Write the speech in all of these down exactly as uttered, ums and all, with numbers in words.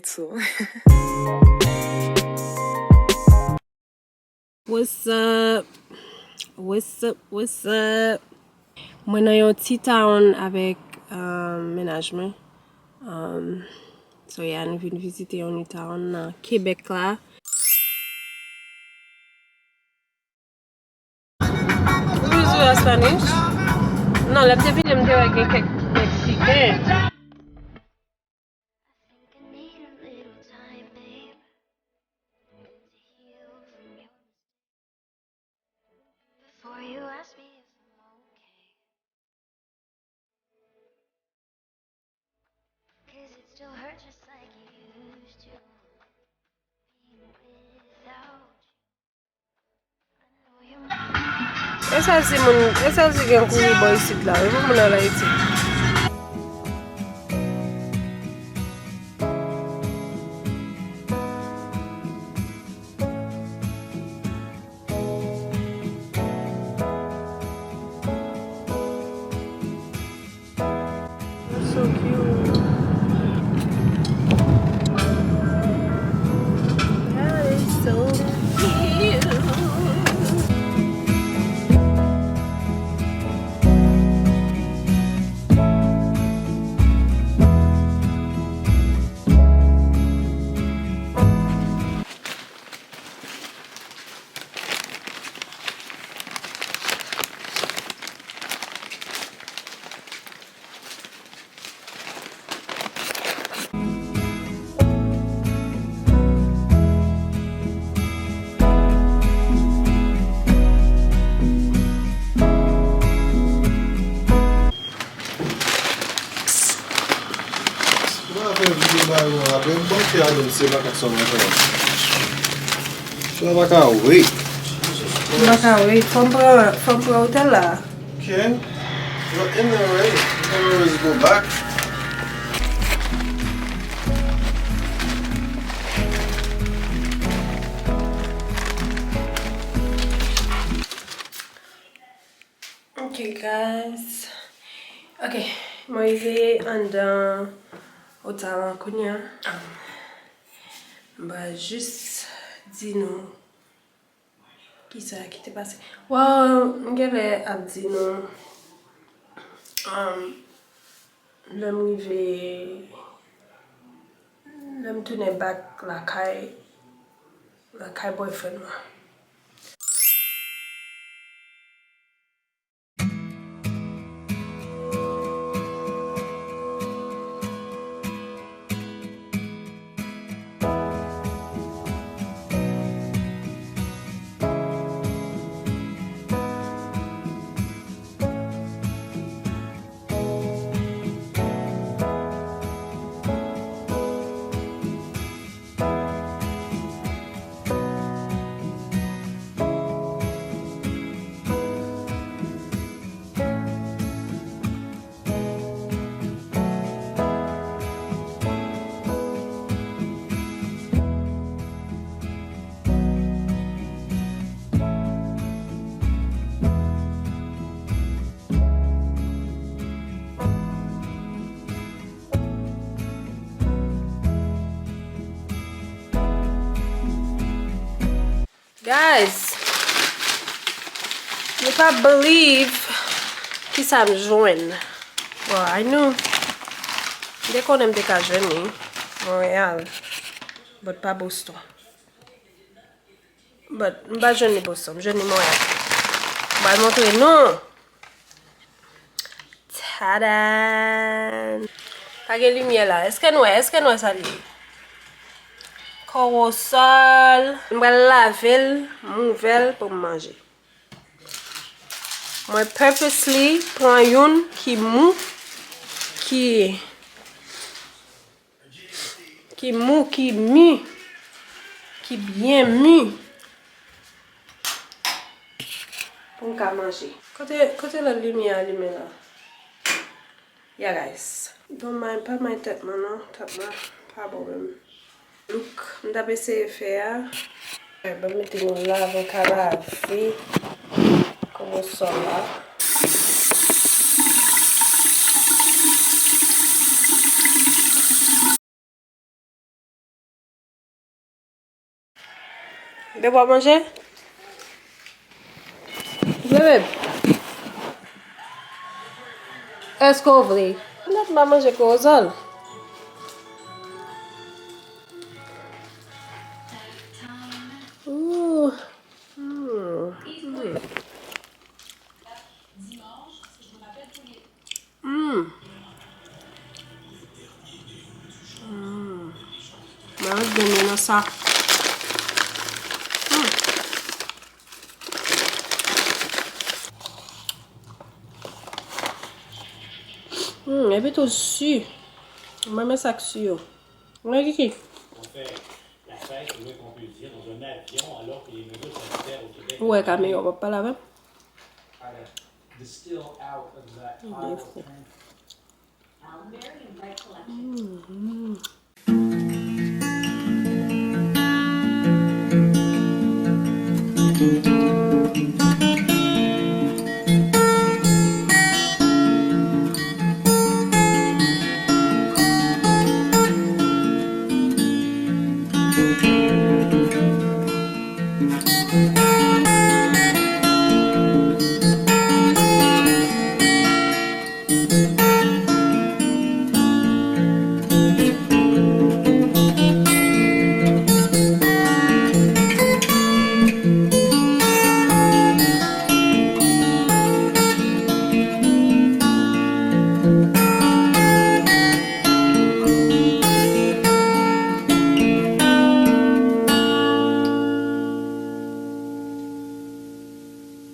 So. What's up? What's up? What's up? Mwen nan yon ti town avèk, um, mennaj mwen. Um, so yeah, nou vin vizite yon ti town nan Quebec la. Bonjour, Spanish. Non, lè m te vini, m te wè gen kèk Meksiken. Before you ask me if I'm okay, 'cause it still hurts just like it used to, being without you. E sèl si moun, e sèl si gen kouri bò isit la, wi, pou moun al Ayiti. That's so cute. That is so cute. Mwen ap fè videyo bagay yo apre, m panse a menm se makak sa w ap fè. Sa pa ka wait. M pa ka wait. Fò m pran, fò m pran otèl la. Can? You're in there already. You can always go back. Ok, guys. Ok, mwen rive anndan otèl la kounye a. Um, m pral jis di nou kisa ki te pase. Well, m genlè ap di nou, um, lè m rive, lè m tounen back lakay, lakay boyfriend mwen. Guys, you pa believe kisa m jwenn. Well, I knew. M te konnen m te ka jwenn li Montréal, but pa Boston. But m pa jwenn li Boston, m jwenn li Montréal. M pral montre nou. Tada! Pa gen limyè la. Èske n wè? Èske n wè sa l ye? Kowosòl. M pral lave l, m ouvè l pou m manje. Mwen purposely pran youn ki mou, ki ki mou, ki mi, ki byen mi. Pou m ka manje. Kote, kote lòt limyè a limen la? Yeah, guys. Don't mind, pa mind tèt mwen non, tèt mwen pa bon menm. Look, m t ap eseye fè a. Ban m mete nou la, avoka lave, kowosòl la. Bebe, w ap manje? Bebe, èske w vle? Nèt m ap manje korozòl. Ooh. Mm. Mm. Mm. Mm. Mwen ret byen nan sa. Mm. Mm, epi tou si. Mwen renmen sa k si yo. Mwen kiki. Ou wè kamera w p ap pale avè m. Li fou.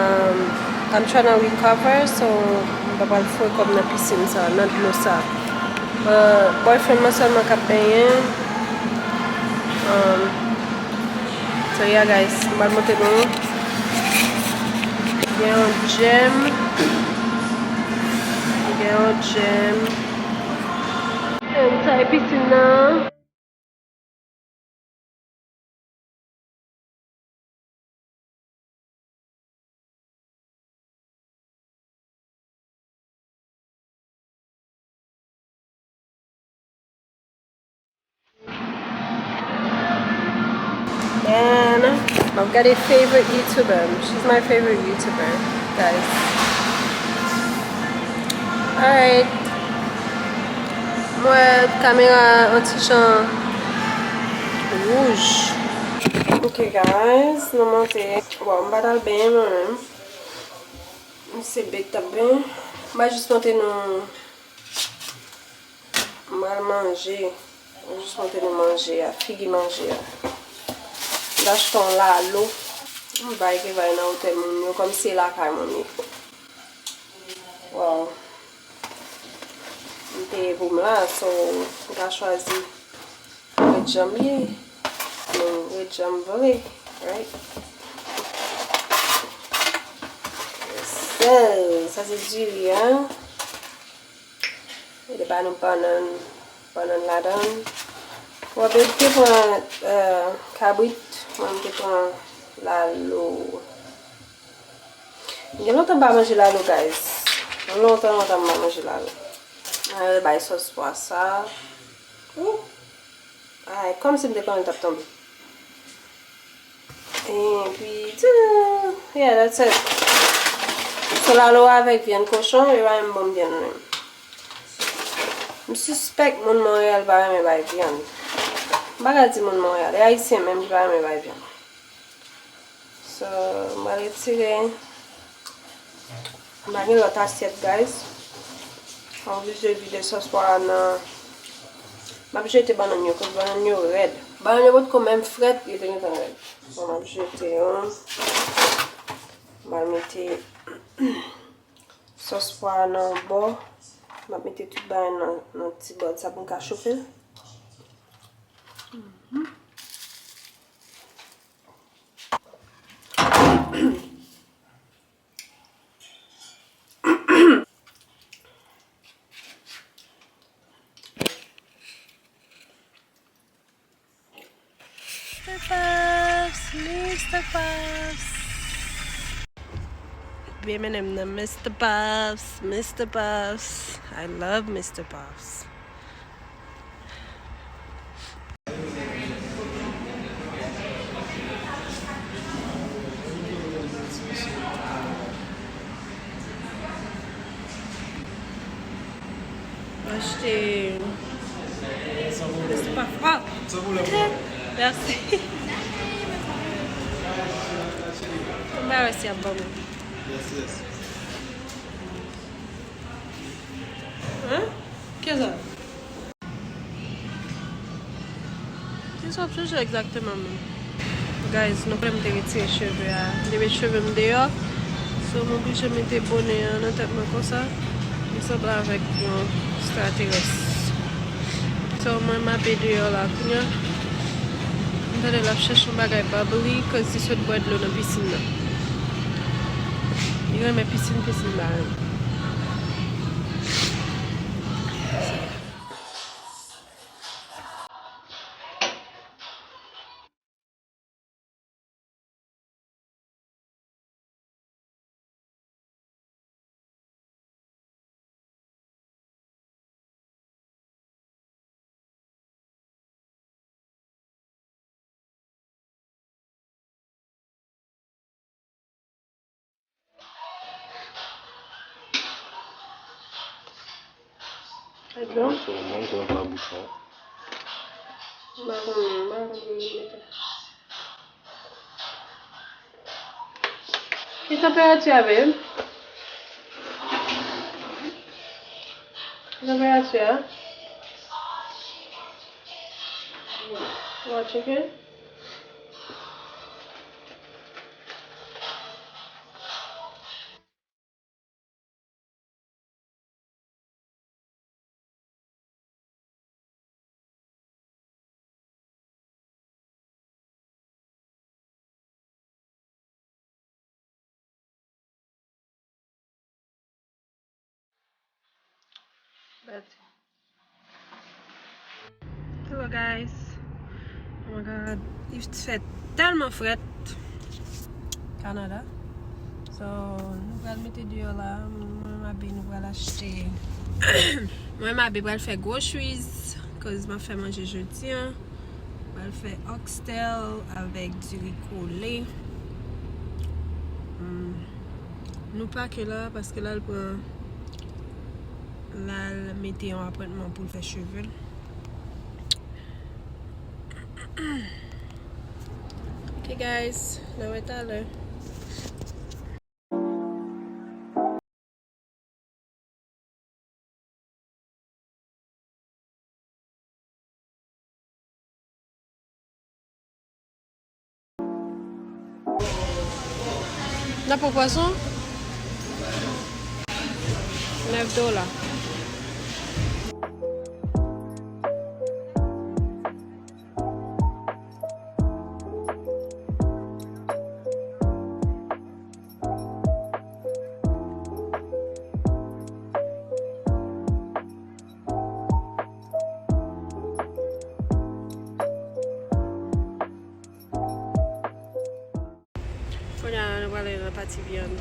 Um, I'm trying to recover, so m pa pral foure kò m nan pisin sa, nan dlo sa. Uh, boyfriend mwen sèlman k ap benyen. Um, so yeah, guys, m pral montre nou. Gen yon djèm. Gen yon djèm. And sa e pisin nan. And m ap gade favorite YouTuber. She's my favorite YouTuber, guys. Alright. M wè kamera an ti jan wouj. Ok, guys, nou monte. Bon, m pa t al benyen mwen menm. M se bèk t ap benyen. M pa jis monte nou. M pral manje. Mwen jis montre nou manje a, figi manje a. M t achte yon lalo. M bay gen bay nan otèl moun yo, kòmsi se lakay mwen m ye. Wow. M peye pou m la, so m ka chwazi ret jan m ye. Men ret jan m vle, right? Yes, sir. Sa se diri a. Li ba nou bannann, bannann ladan l. Bon, Bebe te pran, euh, kabrit, mwen m te pran lalo. Gen lontan m pa manje lalo, guys. Lontan, lontan m pa manje lalo. Mwen al bay sòs pwa sa. Ooh. Ay, kòmsi m te konnen l t ap tonbe. Epi, tou, yeah, that's it. So, lalo avèk vyann kochon, yo pa menm ban m vyann menm. M sispèk moun Monreyal pa renmen bay vyann. M pa ka di moun Monreyal, e Ayisyen menm ki pa renmen bay vyann. So, m pral retire. M pa gen lòt asyèt, guys. Mwen oblije vide sòs pwa a nan. M ap jete bannann yo, koz bannann yo rèd. Bannann yo potko menm frèt, yo te gentan rèd. Bon, m ap jete yo. M pral mete sòs pwa a nan yon bò. M ap mete tout bagay nan, nan ti bòl sa pou m ka chofe l. Mhm. Mister Puffs, Mister Puffs. Byen mennen m nan Mister Puffs, Mister Puffs. I love Mister Puffs. Achte. Mèsi pa. Ah! Mèsi. Mwen pa wè si y ap ban mwen. Hein? Kisa? Kisa w ap chèche egzakteman menm? Guys, nou kwè m te retire cheve a. M te met cheve m deyò. So, m oblije mete bonè an nan tèt mwen konsa. M sanble avèk yon ekstraterès. So, mwen m ape deyò la kounye a. M tande l ap chèche yon bagay bubbly, cause li sot bwè dlo nan pisin nan. Li renmen pisin, pisin la renmen. Bon, so, mwen, mwen, pa bouchon. M pa konn, m pa konn mete. Ki tanperati a, babe? Ki tanperati a? W a tcheke? But Hello guys. Oh my God. Il fè tèlman frèt Canada. So, nou pral mete deyò la. Mwen, Mabe, nou pral achte. Mwen, Mabe pral fè groceries, cause m ap fè manje jodi an. Pral fè oxtail avèk diri kole. Hmm. Nou pake la, paske l al pran, l al mete yon apwentman pou l fè cheve l. Ok guys, n a wè talè. N ap pran pwason? Nèf dola. Kounye a, nou prale nan pati vyann.